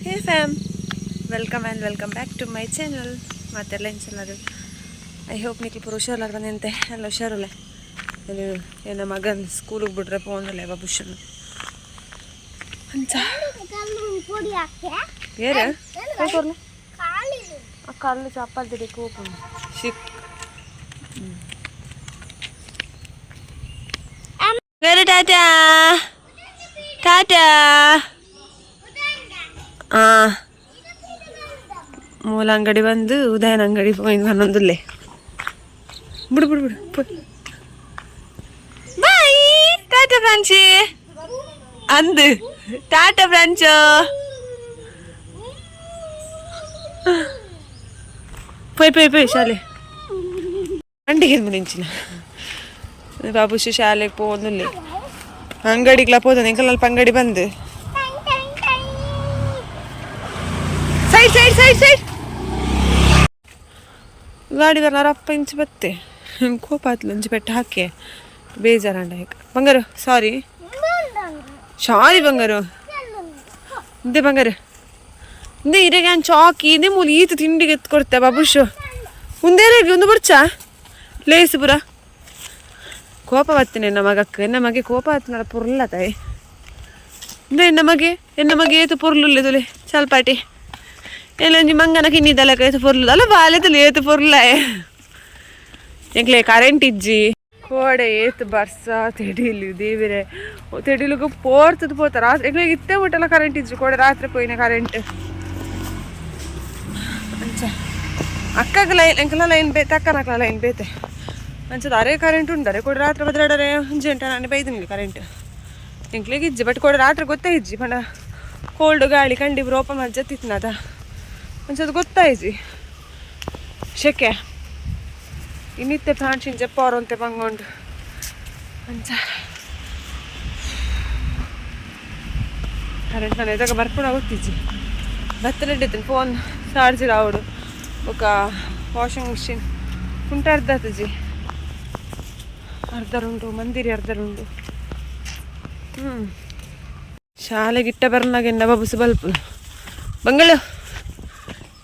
Hey fam, welcome and welcome back to my channel. ಮಾತೆರ್ಲ ಎಂಚ I hope ನಿಕ್ಲು ಪೂರ ಹುಷಾರ್ಲಾರ ಬಂದಂತೆ ಎಲ್ಲ ಹುಷಾರುಲ್ಲ. ಎನ್ನ ಮಗನ್ ಸ್ಕೂಲಿಗೆ ಬಿಟ್ರೆ ಪೋಂದಲ್ಲ ಬಾಬುಷನ್ ಅಂಚ. ಏರ ಕೊರ್ಲೆ ಆ ಕಲ್ಲು ಚಪ್ಪಲ್ ತಿಡಿಕ್ ಹೋಪುಂಡು ಶಿಕ್ ಬೇರೆ. ಟಾಟಾ ಟಾಟಾ. ಆ ಮೂಲ ಅಂಗಡಿ ಬಂದು ಉದಯನ ಅಂಗಡಿ ಪೋಯಿಂದ್ ಪನ್ನೊಂದುಲ್ಲೆ. ಬಿಡು ಬಿಡು ಬಿಡು. ಬಾಯ್, ಟಾಟಾ ಫ್ರಾಂಚಿ ಅಂದು. ಟಾಟಾ ಫ್ರಾಂಚು. ಪೋಯ್ ಪೋಯ್ ಪೋಯ್ ಶಾಲೆ ಅಂಡಿಗೆ ಮುಂಚಿನ ಬಾಬುಷಿ ಶಾಲೆಗೆ ಪೋವೊಂದುಲ್ಲೆ, ಅಂಗಡಿಗ್ಲ ಪೋದನ್. ಎಂಕಲ್ ಅಲ್ಪ ಅಂಗಡಿ ಬಂದು. ಸೈಡ್ ಸೈಡ್ ಸೈಡ್ ಸೈಡ್ ಗಾಡಿ ಬರ್ನಾರ. ಅಪ್ಪ ಇಂಚು ಬತ್ತೆ, ಕೋಪ ಆತ್ಲ. ಒಂಜಿ ಪೆಟ್ಟ ಹಾಕಿ ಬೇಜಾರಂಡ. ಹೇಗೆ ಬಂಗಾರು? ಸಾರಿ ಸಾರಿ ಬಂಗಾರು. ಇಂದೆ ಬಂಗಾರು, ಇಂದೆ. ಇರೆಗೆ ಚಾಕಿ ಇಂದೆ ಮೂಲು ಈತ ತಿಂಡಿಗೆ ಎತ್ತು ಕೊಡ್ತೆ ಬಾಬುಷು. ಉಂದೇರೆಗೆ ಒಂದು ಬರ್ಚಾ ಲೇಸು ಪುರ. ಕೋಪ ಬತ್ತಿನ ಎನ್ನ ಮಗಕ್ಕೆ, ಎನ್ನ ಮಗೆ ಕೋಪ ಆತ್ನಡ ಪೊರ್ಲ ತಾಯಿ. ಇಂದೆ ಎನ್ನ ಮಗೆ, ಎನ್ನ ಮಗೆ ಏತು ಪೊರ್ಲುಲ್ಲೆ ತುಲೆ ಚಲ್ಪಾಟಿ ಎಲ್ಲ ಒಂಜಿ ಮಂಗನ ಕಿನ್ನಿದಲಕ ಏತು ಪೊರ್ಲು ಅಲ್ಲ ಬಾಲೆ ತುಲೆ ಏತು ಪೊರ್ಲ. ಎಂಕ್ಲೆ ಕರೆಂಟ್ ಇಜ್ಜಿ. ಕೋಡೆ ಏತು ಬರ್ಸ, ತೆಡಿಲು, ದೇವಿರೆ. ತೆಡಿಲುಗು ಪೋರ್ತದ ಪೋತ ರಾತ್ರಿ. ಎಂಕ್ಲೆಗ್ ಇತ್ತೆ ಮುಟ್ಟಲ ಕರೆಂಟ್ ಇಜ್ಜಿ. ಕೋಡೆ ರಾತ್ರಿ ಪೋಯಿನ ಕರೆಂಟ್. ಅಂಚ ಅಕ್ಕಗ್ ಲೈನ್, ಎಂಕಲ ಲೈನ್ ಬೇತೆ, ಅಕ್ಕನಕ್ಲ ಲೈನ್ ಬೇತೆ. ಅಂಚದ ಅರೆ ಕರೆಂಟ್ ಉಂಡರೆ ಕೋಡೆ ರಾತ್ರಿ ಬದ್ರಾಡರೆ ಒಂಜಿ ನಾನು ಬೈದಿನಿ. ಕರೆಂಟ್ ಎಂಕ್ಲೆಗ್ ಇಜ್ಜಿ, ಬಟ್ ಕೋಡೆ ರಾತ್ರಿ ಗೊತ್ತೇ ಇಜ್ಜಿ. ಪಂಡ ಕೋಲ್ಡ್ ಗಾಳಿ ಕಂಡಿ ರೋಪ ಮಜ್ಜತ್ತಿತ್ನದ ಒಂಚದು ಗೊತ್ತಾಯ್ಜಿ. ಶೆಕೆ ಇನ್ನಿತ್ತೆ ಫ್ರಾನ್ಸಿನ್ ಜಪ್ಪಾರಂತೆ ಬಂಗೊಂಡು. ಅಂಚ ಕರೆಂಟ್ ನಾನು ಎದಾಗ ಬರ್ಪುಣ ಗೊತ್ತಿಜ್ಜಿ. ಬತ್ತಲೆಡ್ಡಿದ್ದೀನಿ. ಫೋನ್ ಚಾರ್ಜರ್ ಆವಡು ಬೊಕ ವಾಷಿಂಗ್ ಮಿಷಿನ್ ಕುಂಟ ಅರ್ಧ ಆತಜಿ. ಅರ್ಧರುಂಡು ಮಂದಿರಿ ಅರ್ಧರುಂಡು. ಶಾಲೆಗಿಟ್ಟ ಬರ್ನಾಗ ಎನ್ನ ಬಬುಸು ಬಲ್ಪು ಬಂಗಳು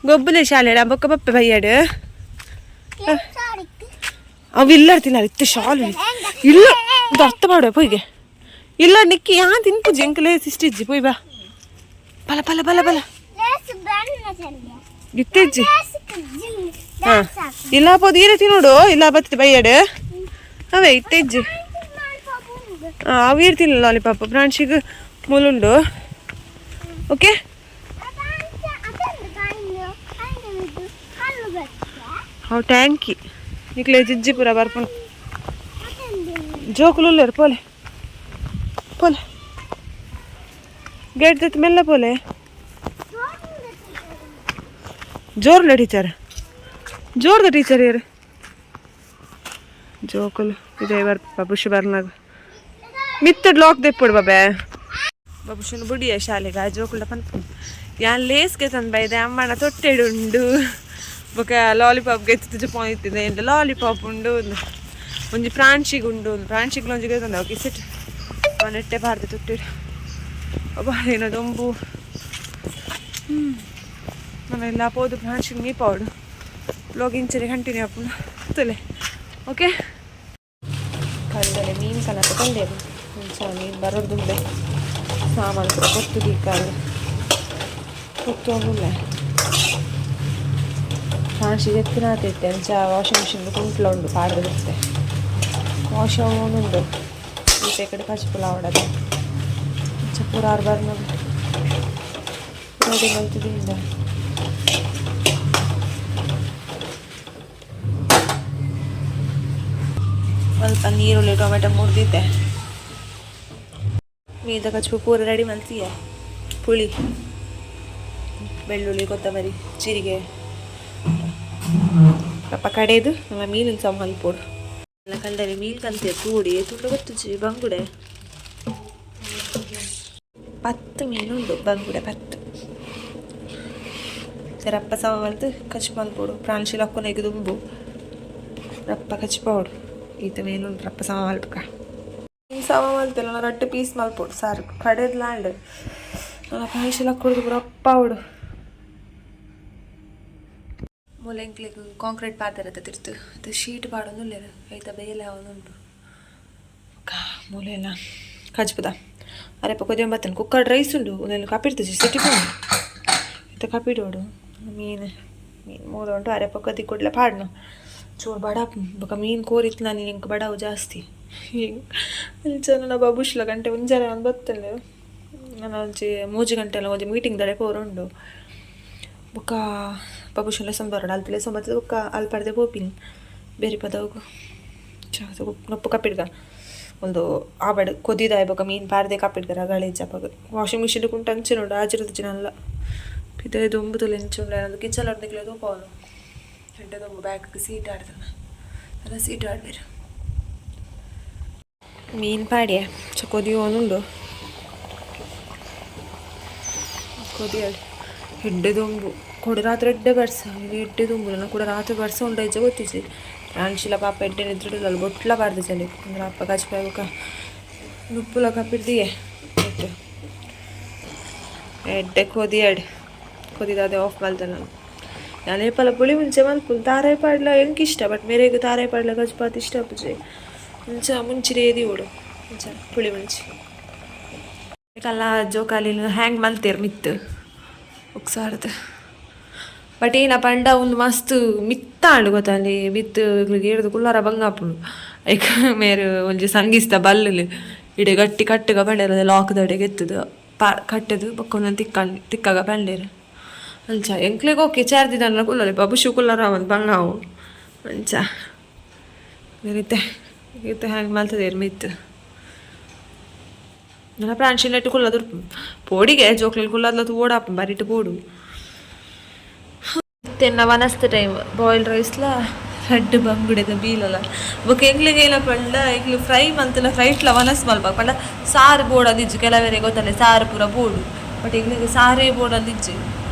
ಗೊಬ್ಬುಲೆ. ಶಾಲೆ ಬೊಕ್ಕ ಬಪ್ಪೆ ಬಯ್ಯಾಡು. ಅವು ಇಲ್ಲ ಇತ್ತು ಶಾಲೆ ಇಲ್ಲ ಅರ್ಥ ಮಾಡುವ ಪೊಯ್ಗೆ ಇಲ್ಲ ನಿಕ್ಕಿ ಯಾ ತಿನ್ಪುಜಿ. ಎಂಕಲೇ ಸಿಸ್ಟಿಜ್ಜಿ. ಪೊಯ್ ಬಾ. ಬಲ ಬಲ ಬಲ ಬಲ ಇತ್ತಿಜ್ಜಿ. ಹಾ ಇಲ್ಲ ಪೋದು ಈ ರೀತಿ ನೋಡು. ಇಲ್ಲ ಬತ್ತಿ ಬಯ್ಯಾಡು ಅವೇ ಇತ್ತೆಜ್ಜಿ. ಹಾಂ ಅವು ಇರ್ತಿಲ್ಲ ಲಾಲಿಪಾಪ್ ಬ್ರಾಂಚಿಗೆ ಮುಲುಂಡು. ಓಕೆ. ಅವು ಟ್ಯಾಂಕಿ ನಿಕ್ಲೆ ಜಿಜ್ಜಿ ಪೂರ ಬರ್ಪುಂಡು. ಜೋಕುಲು ಉಲ್ಲೆರ್. ಪೋಲೆ ಪೋಲೆ, ಗೇಟ್ ದೆತ್ತ್ ಮೆಲ್ಲ ಪೋಲೆ. ಜೋರ್ಲ ಟೀಚರ್, ಜೋರ್ದ ಟೀಚರ್ ಏರು. ಜೋಕುಲು ಇದೇ ಬರ್ಪ. Bush ಬರ್ನಾಗ ಮಿತ್ತಡ್ lock ದೆಪ್ಪುಡು ಬಾಬೆ. ಬಾಬುಷನ್ ಬುಡಿಯ ಶಾಲೆಗೆ. ಆ ಜೋಕುಲ್ಡ ಪನ್ಪುಂಡು ಯಾನ್ ಲೇಸ್ಗೆ ತಂದು ಬೈದೆ. ಅಮ್ಮನ ತೊಟ್ಟೆಡುಂಡು. ಬೊಕ ಲಾಲಿಪಾಪ್ ಗೆತ್ತು ಪೋಯಿತ್ತಿದೆ. ಎಂತ ಲಾಲಿಪಾಪ್ ಉಂಡು? ಒಂಜಿ ಪ್ರಾಂಶಿಗ್ ಉಂಡು. ಒಂದು ಪ್ರಾಂಶಿಗ್ ಒಂಜಿ ಗೆತ್ತಂದ ಕಿಸೆಟ್ ನೆಟ್ಟೆ ಬಾರ್ದು ತೊಟ್ಟೆಡು. ಒಬ್ಬ ಏನೋ ದೊಂಬು ಎಲ್ಲ ಪೋದು ಪ್ರಾಂಶಿಗ್ ಮೀಪಾವಡು. ವ್ಲಾಗ್ ಇಂಚನೆ ಕಂಟಿನ್ಯೂ ಆಪುಂಡು ತುಲೆ. ಓಕೆ, ಕಂಡಲೆ ಮೀನು ಕನಕ ತಂದೇವು. ಅಂಚ ಮೀನು ಬರೋದುಂಬೆ ಸಾಮಾನು ಪೂರ ಕೊತ್ತು ದೀಕಾಲು ಕೊತ್ತೊಂದುಲ್ಲೆ. ಫ್ರಾನ್ಸಿ ಎತ್ತಿನ ಅಂಚ ವಾಷಿಂಗ್ ಮಿಷಿನ್ ಕುಂಟ್ಲ ಉಂಡು ಪಾಡ್ದು ಇತ್ತೆ ವಾಶ್ ಉಂಡು. ಈ ಕಡೆ ಕಚ್ಪುಲ ಆವಡದ. ಅಂಚ ಪೂರ ಆರು ಬರ್ನ ರೆಡಿ ಮಲ್ತದಿಂದ. ಸ್ವಲ್ಪ ನೀರುಳ್ಳಿ ಟೊಮೆಟೊ ಮುರಿದಿದ್ದೆ. ಮೀದ ಕಚ್ಪು ಪೂರ ರೆಡಿ ಮಲ್ತೀಯ. ಪುಳಿ, ಬೆಳ್ಳುಳ್ಳಿ, ಕೊತ್ತಂಬರಿ, ಜೀರಿಗೆ ರಪ್ಪ ಕಡೆದು ನಮ್ಮ ಮೀನಿನ ಸಹ ಮಲ್ಪೊಡು. ಎಲ್ಲ ಕಂಡರೆ ಮೀನು ಕಂತೆ ತೂಡಿ ತುಂಡು ಗೊತ್ತುಜಿ. ಬಂಗುಡೆ 10 ಮೀನುಂಡು. ಬಂಗುಡೆ 10. ರಪ್ಪ ಸಮ ಮಲ್ತು ಕಚ್ ಮಲ್ಪೊಡು. ಪ್ರಾಂಶಿಲ್ ಲೊಕ್ಕುನೆಗ್ ದುಂಬು ರಪ್ಪ ಕಚ್ಪೋಡು. ಈತ ಮೀನುಂಡು. ರಪ್ಪ ಸಮ ಮಲ್ಪಕ. ಮೀನು ಸಮ ಮಲ್ತಿಲ್ಲ, ರಡ್ಡ್ ಪೀಸ್ ಮಲ್ಪೊಡು ಸಾರು ಕಡೆದ್ಲಾಂಡ್. ನನ್ನ ಪಾಯಸಲ ಕುಡಿದು ಪೂರ ಅಪ್ಪ ಮೂಲೆ ಎಂಕ್ಲೆಗ್ ಕಾಂಕ್ರೀಟ್ ಪಾತೆರತ್ತ ತಿರ್ತು ಅದು ಶೀಟ್ ಪಾಡೊಂದುಲ್ಲೆರ್ ಐತ ಬೇಲೆ ಆವೊಂದುಂಡು. ಬೊಕ್ಕ ಮೂಲೆ ಎಲ್ಲ ಕಜ್ಪುದ ಅರೆಪ ಕೊದಿಯೊಂದು ಬತ್ತನ್ ಕುಕ್ಕರ್ ರೈಸ್ ಉಂಡು ಉಂದೆನ್ ಕಪಿಡ್ತುಜಿ ಸಿಟಿ ಪೋಂಡು ಇತ್ತೆ ಕಪಿಡೋಡು ಮೀನು ಮೀನು ಮೂಲ ಉಂಟು ಅರೆಪ ಕೊದಿ ಕುಡ್ಲೆ ಪಾಡ್ನು ಚೂರು ಬಡ ಬೊಕ ಮೀನು ಕೋರಿತ್ತು ನಾನು ಎಂಕ್ ಬಡವು ಜಾಸ್ತಿ ಅಂಚ ನನ್ನ ಬಬುಷ್ಲ ಗಂಟೆ ಒಂಜರೆ ಒಂದು ಬತ್ತಂಡು ನಾನು ಒಂಜಿ 3 ಗಂಟೆ ಒಂಜಿ ಮೀಟಿಂಗ್ ದಡೆ ಪೋರುಂಡು ಬೊಕ್ಕ ಬಬುಷ್ ಲೆಸನ್ ಬರೋಡು ಅಲ್ಪ ಲೆಸನ್ ಬತ್ತದ ಬೊಕ್ಕ ಅಲ್ಪ ಪಡ್ದೆ ಪೋಪಿನಿ ಬೇರೆ ಪದವು ನೊಪ್ಪು ಕಪ್ಪಿಡ್ಗ ಒಂದು ಆಬಡ್ ಕೊದಿದಾಯ ಬೊಕ್ಕ ಮೀನು ಪಾರ್ದೆ ಕಪ್ಪಿಡ್ಗ ರಗಳೆ ಇಜ್ಜಪ್ಪಗ ವಾಷಿಂಗ್ ಮಿಷಿನ್ ಕುಂಟು ಅಂಚೆ ನೋಡು ಆಜಿರದು ನಲ್ಲ ಪಿದೈ ದುಂಬುದಲ್ಲ ಎಂಚ ಉಂಡು ಅದು ಕಿಚನ್ ಅರ್ಧಕ್ಲೆ ತೂಪವನು ಎಡ್ಡೆ ದುಂಬು ಬ್ಯಾಕ್ ಸೀಟ್ ಆಡ್ತಾನ ಅಲ್ಲ ಸೀಟ್ ಆಡ್ಬೇರು ಮೀನು ಪಾಡ್ಯ ಚ ಕೊದಿಯೋನುಂಡು ಕೊದಿಯಾಡಿ ಎಡ್ಡೆ ದುಂಬು ಕೊಡ ರಾತ್ರಿ ಎಡ್ಡೆ ಬರ್ಸ ಇನ್ನು ಎಡ್ಡೆ ದುಂಬು ನನ್ನ ಕೂಡ ರಾತ್ರಿ ಬರ್ಸ ಉಂಡ ಇಜ್ಜ ಗೊತ್ತಿಜ್ಜಿ ರಾಂಚಿಲ ಪಾಪ ಎಡ್ಡೆ ನಿದ್ರಿಡಲ್ಲ ಬೊಟ್ಲ ಬಾರ್ದು ಚಲಿ ಅಂದ್ರೆ ಅಪ್ಪ ಕಚ್ಪಾಯ ಬೊಕ್ಕ ನುಪ್ಪುಲ ಕಪ್ಪಿಡ್ದಿಯೇ ಎಡ್ಡೆ ಎಡ್ಡೆ ಕೊದಿಯಾಡಿ ಕೊದಿದಾದೆ ಆಫ್ ಮಲ್ತೆ ನಾನು ನಾನು ಏಪಲ ಪುಳಿ ಮುಂಚೆ ಮಲ್ಪುಲ್ ತಾರಾಯಿ ಪಾಡ್ಲ ಎಂಕ್ ಇಷ್ಟ ಬಟ್ ಮೇರೆಗ್ ತಾರಾಯಿ ಪಾಡ್ಲ ಗಜ್ಪಾತ್ ಇಷ್ಟ ಆಪುಜಿ ಮುಂಚೆ ಮುಂಚಿನ ಏದಿ ಓಡು ಮುಂಚೆ ಪುಳಿ ಮುಂಚಿ ಕಲ್ಲ ಜೋಕಾಲಿನ ಹ್ಯಾಂಗ್ ಮಲ್ತೇರ್ ಮಿತ್ತು ಉಕ್ಸಾರ್ದು ಬಟ್ ಏನ ಪಂಡ ಒಂದು ಮಸ್ತ್ ಮಿತ್ತಾಂಡು ಗೊತ್ತಲ್ಲಿ ಮಿತ್ತು ಏರ್ದು ಕುಲ್ಲಾರ ಬಂಗಾಪುಂಡು ಐಕ್ ಮೇರು ಒಂಜಿ ಸಂಗೀಸ್ತ ಬಲ್ಲುಲು ಇಡೆ ಗಟ್ಟಿ ಕಟ್ಟುಗ ಪಂಡೇರ್ ಲಾಕ್ ದಡೆಗೆ ಎತ್ತುದು ಪಾ ಕಟ್ಟದು ಬೊಕ್ಕ ಒಂದೊಂದು ತಿಕ್ಕ ತಿಕ್ಕಾಗ ಪಂಡೇರು ಅಂಚ ಎಂಕ್ಲೆಗ್ ಓಕೆ ಚಾರ್ದಿದಲ್ಲ ಕುಲ್ಲಲೆ ಬಬುಷು ಕುಲ್ಲಾರ ಒಂದು ಬಂಗಾವು ಅಂಚ ಇತ್ತೆ ಇತ್ತೆ ಹ್ಯಾಂಗ್ ಮಲ್ತದೇರ್ ಮಿತ್ತು ನನ್ನ ಪ್ರಾಂಶಿಲೆಟ್ ಕುಲ್ಲದು ಪೋಡಿಗೆ ಜೋಕ್ಲೆಲ್ ಕುಲ್ಲದ್ಲ ತೂವೊಡಾಪುಂಡು ಬರಿಟ್ ಪೋಡು ತೆನ್ನ ವನಸ್ತ ಟೈಮ್ ಬಾಯ್ಲ್ಡ್ ರೈಸ್ಲ ರಡ್ಡ್ ಬಂಗುಡೆದ ಬೀಲಲ ಬೊಕ ಎಂಕ್ಲೆಗ್ ಏನ ಪಂಡ ಎಂಕ್ಲು ಫ್ರೈ ಮಂತುನ ಫ್ರೈಟ್ಲ ವನಸ್ ಮಲ್ಪ ಪಂಡ ಸಾರು ಬೋಡಂದಿಜ್ಜಿ ಕೆಲವೆರೆಗ್ ಗೊತ್ತಲ್ಲ ಸಾರು ಪೂರ ಬೋಡು ಬಟ್ ಎಂಕ್ಲೆಗ್ ಸಾರೇ ಬೋಡಂದಿಜ್ಜಿ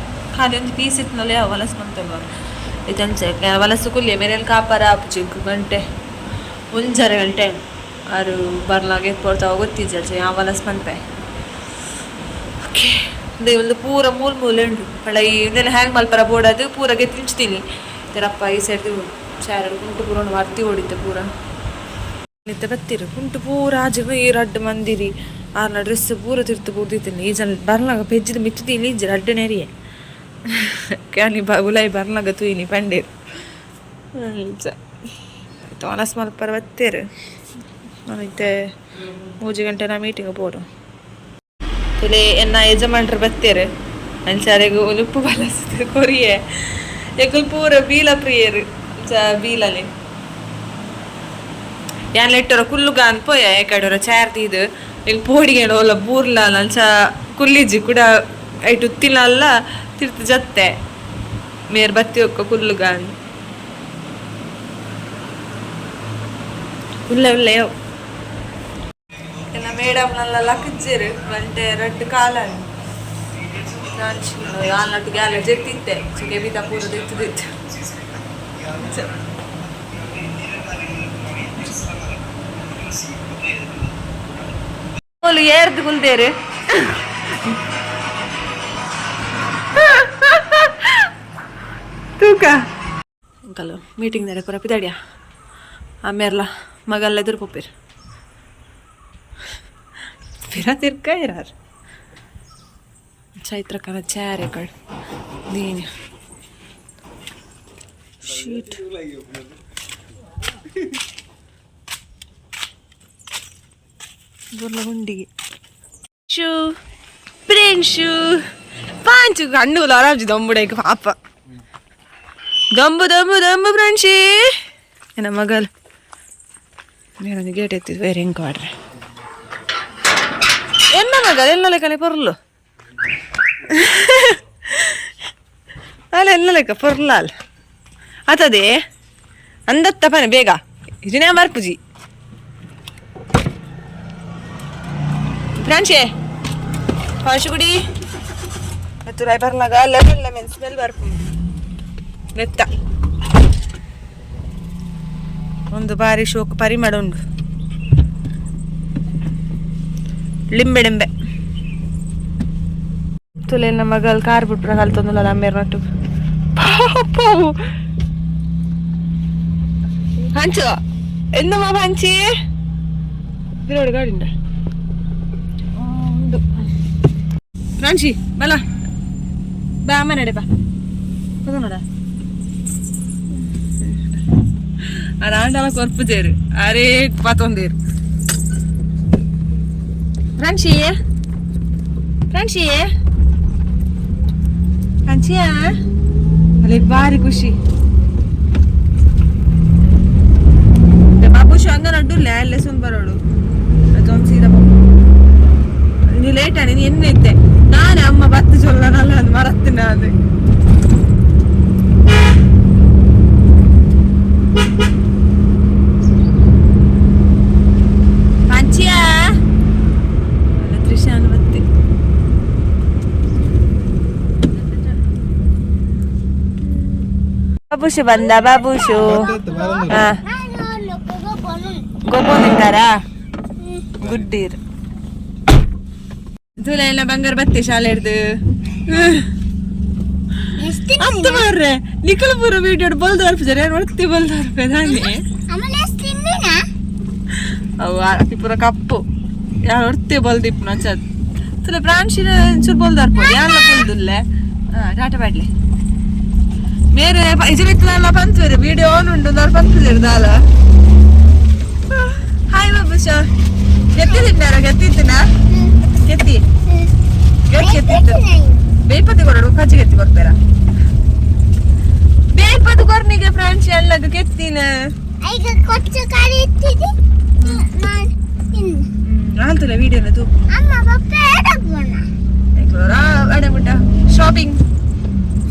ಖಾಲಿ ಒಂಜಿ ಪೀಸ್ ಇತ್ತ್ಂಡಲ ಯಾವು ವನಸ್ ಮಂತೊಲ್ವ ಇತ್ತೆ ಅಂಚ ವನಸ್ ಕುಲ್ಲೆ ಮೇರೆಲ್ ಕಾಪರ ಆಪುಜಿ ಎಂಕ್ ಗಂಟೆ ಒಂಜರೆ ಗಂಟೆ ಆರು ಬರ್ಲಾಗ ಏತ್ ಪೊರ್ತಾವ ಗೊತ್ತಿಜ್ಜಿ ಅಂಚ ಯಾನ್ ವನಸ್ ಮನ್ಪೆ ಓಕೆ ಒಂದು ಪೂರ ಮೂಲು ಮೂಲೆ ಉಂಡು ಪಂಡ ಈ ಉಂದೆನ್ ಹ್ಯಾಂಗ್ ಮಲ್ಪರ ಬೋಡಾದ್ ಪೂರ ಗೆತ್ತಿಂಚ್ತೀನಿ ತೆರಪ್ಪ ಈ ಸೈಡ್ ಚಾರಡ್ ಕುಂಟು ಪೂರ ಉಂಡು ಮರ್ತಿ ಓಡಿತ್ತೆ ಪೂರ ಇತ್ತೆ ಬತ್ತೀರು ಕುಂಟು ಪೂರ ಆಜಿನ ಈ ರಡ್ಡ್ ಮಂದಿರಿ ಆರ್ನ ಡ್ರೆಸ್ ಪೂರ ತಿರ್ತು ಬೂರ್ದಿತ್ತಿನಿ ಈ ಜನ ಬರ್ನಾಗ ಪೆಜ್ಜಿದ ಮಿತ್ತು ತೀನಿ ಇಜ್ಜಿ ರಡ್ಡ್ ನೆರಿಯೆ ಕ್ಯಾನಿ ಬ ಉಲಾಯಿ ಬರ್ನಾಗ ತೂಯಿನಿ ಪಂಡೇರು ಅಂಚ ವನಸ್ ಮಲ್ಪರ ಬತ್ತೇರು ನಾನು ಇತ್ತೆ 3 ಗಂಟೆ ನಾ ಮೀಟಿಂಗ್ ಪೋಡು ತುಲೆ ಎನ್ನ ಯಜಮಾನ್ರು ಬತ್ತೇರು ಅಂಚಾರೆಗ್ ಉನುಪ್ಪು ಬಲಸ್ದು ಕೊರಿಯೆ ಎಕುಲು ಪೂರ ಬೀಲ ಪ್ರಿಯರು ಅಂಚ ಬೀಲನೆ ಯಾನ್ ಲೆಟ್ಟೊರ ಕುಲ್ಲುಗ ಪೋಯ ಏಕಡೊರ ಚಾರ್ ದೀದ್ ಎಂಕ್ ಪೋಡಿಗೆಡ್ ಓಲ ಬೂರ್ಲ ಅಂಚ ಕುಲ್ಲಿಜ್ಜಿ ಕುಡ ಐಟ್ ಉತ್ತಿನಲ್ಲ ತಿರ್ತ್ ಜತ್ತೆ ಮೇರ್ ಬತ್ತಿ ಒಕ್ಕ ಕುಲ್ಲುಗ ಉಲ್ಲೆ ಉಲ್ಲೆ ಎನ್ನ ಮೇಡಮ್ ನಲ್ಲ ಲಕ್ಜ್ಜೆರ್ ಗಂಟೆ ರಡ್ಡ್ ಕಾಲ ಯಾನ್ ಗ್ಯಾಲ ಜೆತ್ತಿತ್ತೆ ಕೆಬಿತ ಪೂರ ದೆತ್ತುದಿತ್ತೆ ಮೂಲು ಏರ್ದು ಕುಲ್ದೇರು ತೂಕ ಅಂಕಲ್ ಮೀಟಿಂಗ್ ದರೆ ಪೂರ ಪಿದಾಡಿಯ ಆಮೇರ್ಲ ಮಗಲ್ಲ ಎದುರು ಪೋಪೆರ್ ಪಿರ ತಿರ್ಕ ಇರಾರ್ ಚೈತ್ರಕನ ಚಾರ್ ಎಕಡ್ ದೀನ ಶೀಟ್ ಬೊರ್ಲ ಗುಂಡಿಗೆ ಶೂ ಪ್ರೇನ್ಶು ಪಾಂಚು ಕಣ್ಣು ಆರಾಮ್ಜಿ ದೊಂಬುಡೈಕ್ ಪಾಪ ದೊಂಬು ದೊಂಬು ದೊಂಬು ಫ್ರೆಂಡ್ಶಿ ಎನ್ನ ಮಗಲ್ ಮೇರೊಂದು ಗೇಟ್ ಎತ್ತಿದ್ ಬೇರೆ ಹೆಂಗೆ ಆಡ್ರೆ ಎನ್ನ ಮಗಲ್ ಎಲ್ಲ ಲೆಕ್ಕನೆ ಪೊರ್ಲು ಅಲ್ಲ ಎಲ್ಲ ಲೆಕ್ಕ ಪೊರ್ಲಾಲ್ ಆತದೆ ಅಂದತ್ತ ಪನೆ ಬೇಗ ಇದನ್ನೇ ಮರ್ಪುಜಿ ಫ್ರಾನ್ಶೆ ಪಾಂಶುಗುಡಿ ತುರಾಯ್ ಬರ್ಲಾಗ ಲೆಮನ್ ಲೆಮನ್ ಸ್ಮೆಲ್ ಬರ್ಪು ನೆತ್ತ ಒಂದು ಬಾರಿ ಶೋಕ್ ಪರಿಮಳ ಉಂಡು ಲಿಂಬೆ ಲಿಂಬೆ ತುಲೆ ನಮ್ಮ ಮಗಲ್ ಕಾರ್ ಬಿಟ್ರೆ ಕಲ್ತೊಂದುಲ್ಲ ಅಮ್ಮೇರ್ ನಟ್ಟು ಪಾಪವು ಹಂಚು ಎಂದಮ್ಮ ಪಂಚಿ ಇದ್ರೋಡು ಗಾಡಿಂಡ ಉಂಡು ಪ್ರಾಂಶಿ ಬಲ ಬಾ ಅಮ್ಮ ನಡೆ ಬಾ ನೋಡ ಅದಾಂಡಲ ಕೊರ್ಪು ചേರು ಅರೇ ಪತ್ತೊಂದೇರು ಪ್ರಾಂಶಿ ಪ್ರಾಂಶಿ ಪ್ರಾಂಶಿಯಾ ಅಲ್ಲೇ ಭಾರಿ ಖುಷಿ ಬಾಬು ಅಂದ ನಡ್ಡು ಅಲ್ಲೇ ಸುನ್ ಬರೋಳು ಅದೊಂದು ಸೀದಾ ನೀ ಲೇಟ್ ಆನಿ ನೀ ಎನ್ನ ಇದ್ದೆ ನಾನೇ ಅಮ್ಮ ಬತ್ತು ಚೊಲ್ಲನಲ್ಲ ಅದು ಮರತ್ತಿನ ಅದು ಪಂಚಿಯಾ ಅಲ್ಲ ತ್ರಿಶಾನ್ ಬತ್ತಿ ಬಾಬುಷು ಬಂದ ಬಾಬುಷು. ಹಾ, ಗೊಬ್ಬ ತಿಂತಾರಾ? ಗುಡ್ಡೀರ್ ತುಲೆ ಎಲ್ಲ ಬಂಗಾರ ಬತ್ತಿ ಶಾಲೆ ಹಿಡ್ದು ಅತ್ತ ಮಾರ್ರೆ ನಿಖಲಪುರ ವಿಡಿಯೋ ಬಲ್ದು ಬರ್ಪಿದ್ದಾರೆ ಒತ್ತಿ ಬಲ್ದು ಬರ್ಪೆ ತಾನೆ. ಅವು ಆರತಿ ಪೂರ ಕಪ್ಪು ಯಾರು ಒರ್ತಿ ಬಲ್ದಿಪ್ಪು ನಂಚದ್ ತುಲೆ ಪ್ರಾಂಶಿನ ಒಂಚೂರು ಬಲ್ದು ಬರ್ಬೋದು ಯಾರ ಬಲ್ದುಲ್ಲೆ. ಹಾ, ಟಾಟಾ ಬಾಡ್ಲಿ ಮೇರೆ ಇಜರಿತ್ತಲ್ಲ ಪಂತ್ವೇರು ವಿಡಿಯೋ ಆನ್ ಉಂಟು ದಾರ ಪಂತ್ವೇರು ದಾಲ. ಹಾಯ್ ಬಾಬುಷ, ಕೆತ್ತಿ ತಿನ್ನಾರ? ಕೆತ್ತಿತ್ತಿನ ಕೆತ್ತಿ ಕೆತ್ತಿತ್ತು ಬೇಪತಿ ಕೊರಡು ಕಜ್ಜಿ ಕೆತ್ತಿ ಕೊಡ್ಬೇರ ಬೇಪತಿ ಕೊರ್ನಿಗೆ ಫ್ರಾನ್ಸಿ ಅಲ್ಲಗ ಕೆತ್ತಿನ. ಈಗ ಕೊಚ್ಚ ಕಾರಿ ಇತ್ತಿದೆ ನಾನು. ಆಲ್ತಲ್ಲ ವಿಡಿಯೋನ ತೂಪು. ಅಮ್ಮ ಪಪ್ಪ ಎಡಗೋಣ. ಅಡೆ ಬಿಟ್ಟ ಶಾಪಿಂಗ್.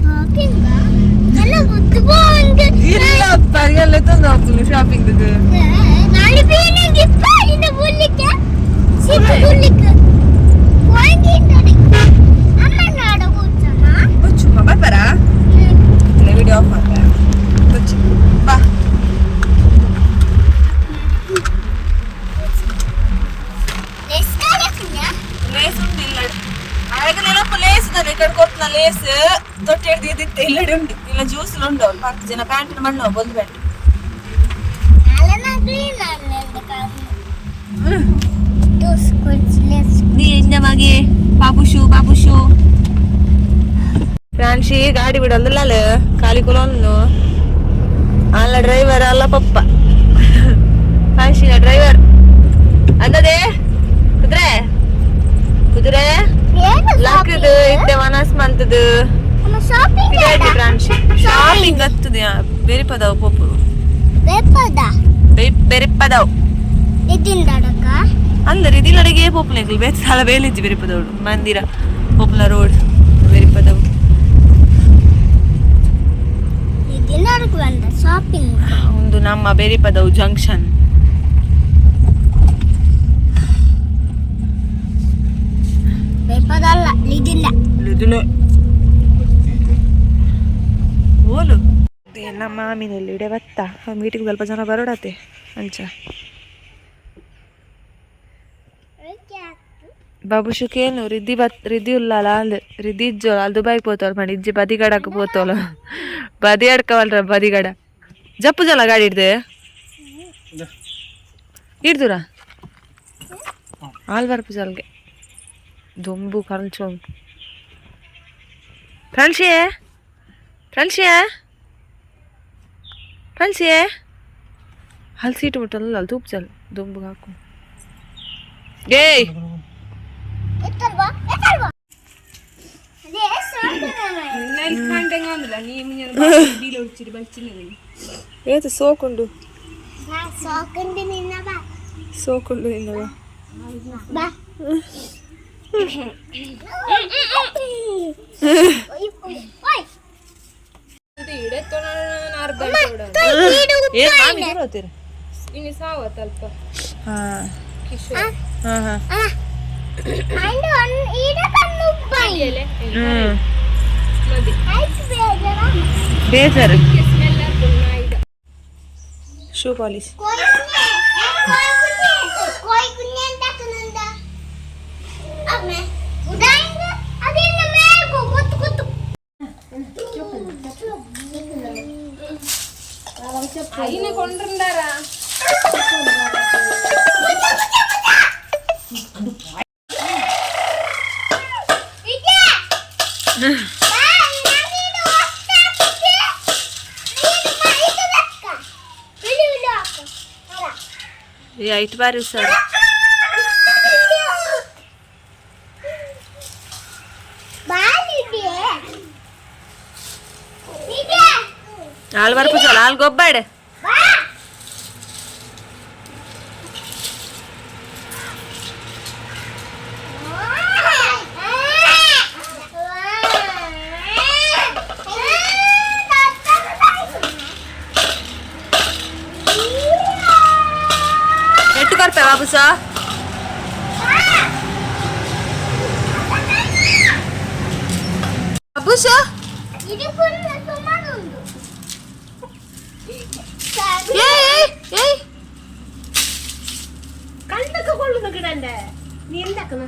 ಶಾಪಿಂಗ್ ಎಲ್ಲ ಗೊತ್ತು ಬಂದು. ಇಲ್ಲಪ್ಪ, ಎಲ್ಲ ತಂದು ಹೋಗ್ತೀನಿ ಶಾಪಿಂಗ್. ನಾಳೆ ಬೀನಿಗೆ ಇಪ್ಪ ಬುಲ್ಲಿಕ್ಕೆ ಸಿಕ್ಕ ಬುಲ್ಲಿಕ್ಕೆ ವಾಂಗಿ ನೋಡಿ ಅಮ್ಮ ನಾಡ ಕೂಚಮ್ಮ. ಬಚ್ಚುಮ್ಮ ಬರ್ಬಾರ ವಿಡಿಯೋ ಆಫ್ ಮಾಡ್ಬಾರ ಬಚ್ಚು ಬಾ. ಲೇಸ್ ಉಂಟು ಇಲ್ಲ ಆಗ ನೆನಪು ಲೇಸ್ ನಾನು ಈ ಕಡೆ ಕೊಟ್ಟನ ಲೇಸ್ ತೊಟ್ಟೆ ಹಿಡ್ದು ಇದ್ದಿತ್ತೆ ಇಲ್ಲಡೆ ಉಂಟು ಇಲ್ಲ ಜ್ಯೂಸ್ ಉಂಟು ಅವ್ಳು ಪರ್ತು ಜನ ಪ್ಯಾಂಟ್ ಮಣ್ಣು ಬೊಲ್ದು ಪ್ಯಾಂಟ್. ನೀ ಎಂಜಮಾಗಿ ಬಾಬುಷು ಬಾಬುಷು ಫ್ರಾನ್ಶಿ ಗಾಡಿ ಬಿಡೊಂದಿಲ್ಲ ಖಾಲಿ ಕುಲೊಂದು ಅಲ್ಲ ಡ್ರೈವರ್ ಅಲ್ಲ ಪಪ್ಪ ಫ್ರಾನ್ಶಿನ ಡ್ರೈವರ್ ಅಂದದೆ ಕುದುರೆ ಕುದುರೆ ಲಕ್ಕದು ಇತ್ತೆ ವನಸ್ ಮಂತದು. ಶಾಪಿಂಗ್. ಫ್ರಾನ್ಶಿ ಶಾಪಿಂಗ್ ಹತ್ತದ ಬೇರೆ ಪದವು ಪೋಪು. ಬೇರೆ ಪದವು. ಇದಿಂದಡಕ. ಅಂದ್ರೆ ಇದಿಲ್ಲಡೆಗೆ ಪೋಪುಲೆಗ್ಲು ಬೇರೆ ಸಾಲ ಬೇಲಿಜ್ಜಿ ಬೇರೆ ಪದವಳು ಮಂದಿರ ಪೋಪುಲ ರೋಡ್ ಬೇರೆ ಪದವು. ಇದಿಂದಡಕ ಬಂದ ಶಾಪಿಂಗ್. ಒಂದು ನಮ್ಮ ಬೇರಿಪದವು ಜಂಕ್ಷನ್. ಬೇಪದಲ್ಲ ಇದಿಲ್ಲ. ಓಲು ನಮ್ಮ ಮಾಮಿನಲ್ಲಿ ಇಡೆ ಬತ್ತ ಮೀಟಿಂಗ್ ಸ್ವಲ್ಪ ಜನ ಬರೋಡತೆ ಅಂಚ ಬಾಬುಷುಕೇನು ರಿದ್ದಿ ಬತ್ ರಿದ್ದಿ ಉಲ್ಲಲ್ಲ ಅಂದ್ ರಿದ್ದಿ ಇಜ್ಜೋಲ ಅಲ್ಲಿ ದುಬೈಗೆ ಪೋತೋಲ್ ಮಾಡಿ ಇಜ್ಜಿ ಬದಿಗಡಕ್ಕೆ ಪೋತೋಲ ಬದಿ ಅಡ್ಕವಲ್ರ ಬದಿಗಡ ಜಪ್ಪು ಜಲ ಗಾಡಿ ಹಿಡ್ದು ಹಿಡ್ದುರ ಹಾಲ್ ಬರ್ಪು ಜಲ್ಗೆ ದೊಂಬು ಕಲ್ಚೋ ಫ್ರಾನ್ಸಿಯೇ ಫ್ರಾನ್ಸಿಯೇ ಫ್ರಾನ್ಸಿಯೇ ಅಲ್ಲಿ ಸೀಟು ಮುಟ್ಟಲ್ಲ ಅಲ್ಲಿ ತೂಪು ಜಲ್ ದೊಂಬು ಹಾಕು ಏಯ್. ಎತ್ತಲ್ವಾ ಎತ್ತಲ್ವಾ ಅದೇ ಏತು ಸೋಕುಂಡು. ಸಾಕಂದು ನಿನ್ನ ಬಾ. ಸೋಕುಂಡು ನಿನ್ನವ. ಬಾ. ಏನ್ ಮಾಮಿ ದೂರ ಹೋಗ್ತೀರಿ? ಹಾ ಹಾ ಹಾ. ಹ್ಮ್ ಬೇಜಾರು ಶೂ ಪಾಲಿಶ್. ಈ ಐಟ್ ಬಾರಿ ಸರ್. ಆಳ್ ಬರ್ಪುಜಲ್ಲ, ಆಳ್ ಗೊಬ್ಬಾಡೆ. ನೆಟ್ಟು ಕೊರ್ಪೆ ಬಾಬುಸ. ಬಾಬುಸ. ಏಯ್ ಏಯ್ ಏಯ್. കണ്ണൊക്കെ കൊള്ളുന്ന കിടണ്ടേ? നീ എന്താക്കുന്ന?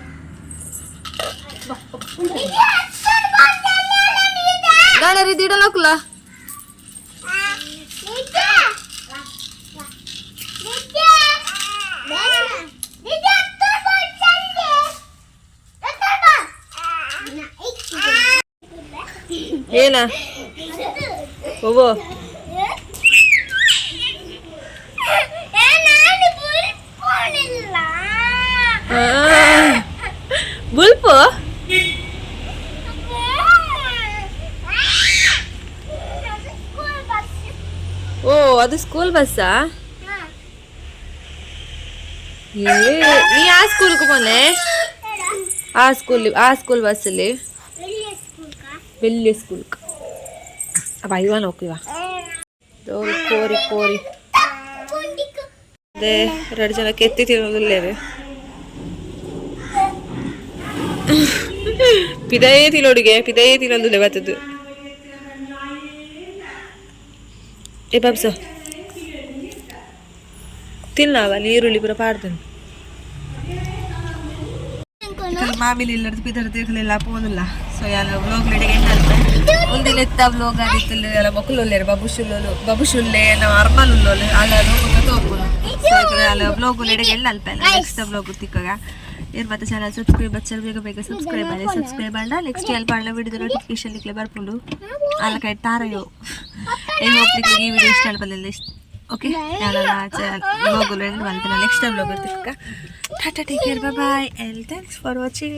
ಗಾಣರಿ ದಿಡಲೋಕ್ಲ. ಏನ ಓವೋ? ಬುಲ್ಪು. ಓ, ಅದು ಸ್ಕೂಲ್ ಬಸ್ಸಾ? ಏ, ನೀ ಆ ಸ್ಕೂಲ್ಗೆ ಪೋನೆ? ಆ ಸ್ಕೂಲ್ ಬಸ್ಸಲ್ಲಿ വലിയ ಸ್ಕೂಲ್. ಅಪ್ಪ ಇವ ನೋಕಿವ ಕೋರಿ ಕೋರಿ. ಅದೇ ಎರಡು ಜನ ಕೆತ್ತಿ ತಿನ್ನೋದಿಲ್ಲೇವೆ. ಪಿದಯೇ ತಿನ್ನೋಡಿಗೆ, ಪಿದಯೇ ತಿನ್ನೋದಿಲ್ಲ ಬತ್ತದ್ದು. ಏ ಬಾಬ್ಸ, ತಿನ್ನವ ನೀರುಳ್ಳಿ ಪೂರ ಪಾಡ್ದನು. ಮಾಮಿಲಿ ಇಲ್ಲರ್ದು ಪಿದರ್ ತಿರ್ಗಲಿಲ್ಲ ಪೋನಿಲ್ಲ. ಸೊ ಯಾಲ ವ್ಲಾಗ್ ಲೆಡೆಗೆ ಎಂಡಲ್ಪೆ. ಒಂದಿನ ಎತ್ತ ವ್ಲಾಗ್ ಆದಿತ್ತಲ್ಲ. ಎಲ್ಲ ಮೊಕ್ಕಲುಲ್ಲೇರು, ಬಬುಶುಲ್ಲೋಲು, ಬಬುಶುಲ್ಲೆ, ನಮ್ಮ ಅರ್ಮಲ್ ಉಲ್ಲೋಲು ಅಲ್ಲ ಬೊಕ್ಕ ತೋಪುನು. ಸೊ ಅಲ್ಲ ವ್ಲಾಗ್ ಲೆಡೆಗೆ ಎಂಡಲ್ಪೆ. ನೆಕ್ಸ್ಟ್ ವ್ಲಾಗ್ ತಿಕ್ಕಗ. ಏರ್ ಮತ್ತೆ ಚಾನಲ್ ಸಬ್ಸ್ಕ್ರೈಬ್ ಬಚ್ಚಲ್, ಬೇಗ ಬೇಗ ಸಬ್ಸ್ಕ್ರೈಬ್ ಆಲೆ. ಸಬ್ಸ್ಕ್ರೈಬ್ ಆಂಡ ನೆಕ್ಸ್ಟ್ ಎಲ್ ಪಾಡ್ಲ ವಿಡಿಯೋ ನೋಟಿಫಿಕೇಶನ್ ನಿಕ್ಲೆ ಬರ್ಪುಂಡು. ಅಲ್ಲ ಕೈ ತಾರಯೋ. I hope ನಿಕ್ಲೆ ಈ ವಿಡಿಯೋ ಇಷ್ಟ ಆಲ್ಪಲ್ಲ. ಓಕೆ, ನಾನು ವ್ಲಾಗ್ ಎಂಡ್ ಮಲ್ಪೆನ. ನೆಕ್ಸ್ಟ್ ವ್ಲಾಗ್ ತಿಕ್ಕ. Tata, take care, bye and thanks for watching.